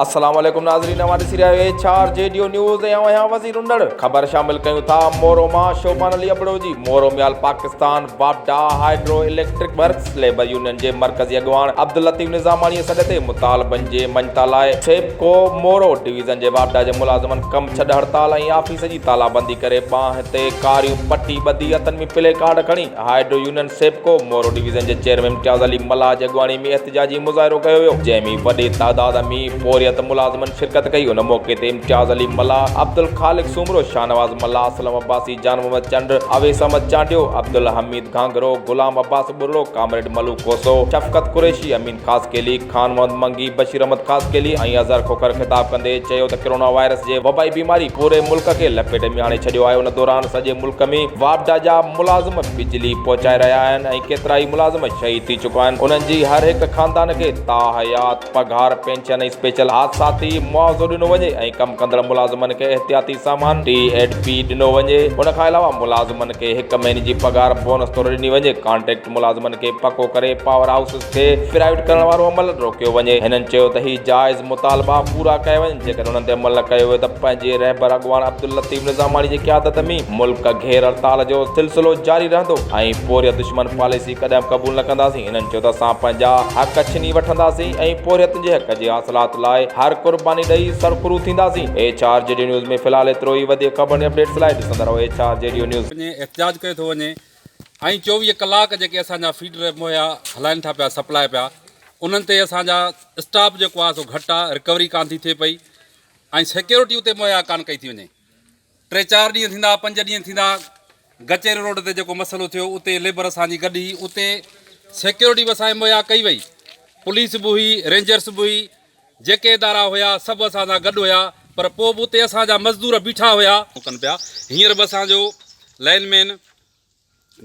السلام عليڪم ناظرين اوهان ڏسي رهيا آهيو H R G D news ۽ آئون آهيان وزير انڙ خبر شامل ڪيون ٿا مورو مان شوبان علي ابڙو جي مورو ۾ آل پاڪستان واپڊا hydro electric works labour union جي مرڪزي اڳواڻ عبداللطيف نظاماڻي سڏ تي مطالبن جي مڃتا لاء سيپڪو مورو ڊويزن جي واپڊا جي ملازمن ڪم ڇڏ هڙتال ۽ آفيس جي تالا بندي ڪري ٻانهن تي ڪاريون پٽي ٻڌي هٿن ۾ پلي ڪارڊ کڻي hydro union SEPCO Moro division جي چيئرمين امتياز علي ملاح جي اڳواڻي ۾ احتجاجي مظاهرو ڪيو ويو، جنهن ۾ وڏي تعداد ۾ پورهيت ملازمن شرڪت ڪئي. ان موقعي تي امتياز علي ملاح، عبدالخالق سومرو، شاهنواز ملاح، اسلم عباسي، جان محمد چنڊ، اويس احمد چانڊيو، عبدالحميد گهانگهرو، غلام عباس ٻرڙو، ڪامريڊ ملوڪ کوسو، شفقت قريشي، امين خاصخيلي، خان محمد منگي، بشير احمد خاصخيلي ۽ اظهر کوکر خطاب ڪندي چيو ته ڪرونا وائرس جي وبائي بيماري پوري ملڪ کي لپيٽ ۾ آڻي ڇڏيو آهي ان دوران سڄي ملڪ ۾ واپڊا جا ملازم بجلي پهچائي رهيا آهن ۽ ڪيترائي ملازم شهيد ٿي چڪا آهن انهن جي هر هڪ خاندان کي تاحيات پگهار پينشن ۽ اسپيشل حادثاتي معاوضو ڏنو وڃي ۽ ڪم ڪندڙ ملازمن کي احتياطي سامان ٽي ايڊ پي ڏنو وڃي ان کان علاوه ملازمن کي هڪ مهيني جي پگهار بونس طور ڏني وڃي ڪانٽريڪٽ ملازمن کي پڪو ڪري پاور هائوسز کي پرائيويٽ ڪرڻ وارو عمل روڪيو وڃي. هنن چيو ته هي جائز مطالبا پورا ڪيا وڃن جيڪڏهن انهن تي عمل نه ڪيو ويو ته پنهنجي رهبر اڳواڻ عبداللطيف نظاماڻي جي قيادت ۾ ملڪ گهير هڙتال جو سلسلو جاري رهندو ۽ پورهيت دشمن پاليسي ڪڏهن به قبول نه ڪنداسين. هنن چيو ته اسان پنهنجا حق ڇني وٺنداسين ۽ پورهيتن جي حق جي حاصلات لاء هر قرباني ڏئي سرخرو ٿينداسين. ايڇ آر جي ڊي نيوز ۾ في الحال ايترو ئي وڌيڪ خبرن ۽ اپڊيٽس لاء ڏسندا رهو ايڇ آر جي ڊي نيوز. وڃي احتجاج ڪيو ٿو وڃي ۽ 24 ڪلاڪ جيڪي اسان جا فيڊر مهيا هلائن ٿا پيا سپلاء پيا انهن تي اسان جا اسٽاف جيڪو آهي سو گهٽ آهي رڪوري ڪانه ٿي ٿئي پئي ۽ سيڪيورٽي اتي مهيا ڪانه ڪئي ٿي وڃي ٽي چار ڏينهن ٿيندا پنج ڏينهن ٿيندا گچيري روڊ تي جيڪو مسئلو ٿيو اتي ليبر اسان جي گڏ هئي اتي سيڪيورٽي به اسان جي مهيا ڪئي وئي پوليس به هئي رينجرس به هئي جيڪي ادارا هيا سڀ اسان سان گڏ هيا پر پوء به اتي اسان جا مزدور بيٺا هيا. ڪن پيا هينئر به اسان جو لائن مين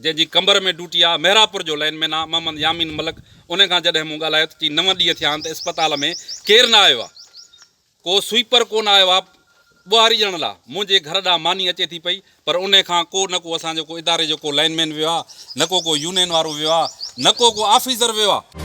جنهن جي قمبر ۾ ڊيوٽي آ محرابپور جو لائن مين آ محمد يامين ملڪ ان کان جڏهن مون ڳالهايو ته چي نو ڏينهن ٿيا آهن ته اسپتال ۾ ڪير نه آيو آ ڪو سوئيپر ڪو نه آيو آ ٻهاري ڏيڻ لا منهنجي گهر ڏانهن ماني اچي ٿي پئي پر انهي کان ڪو نه ڪو اسان جو ڪو اداري جو ڪو لائن مين ويو آ نه ڪو ڪو يونين وارو ويو آ نه ڪو ڪو آفيسر ويو آ.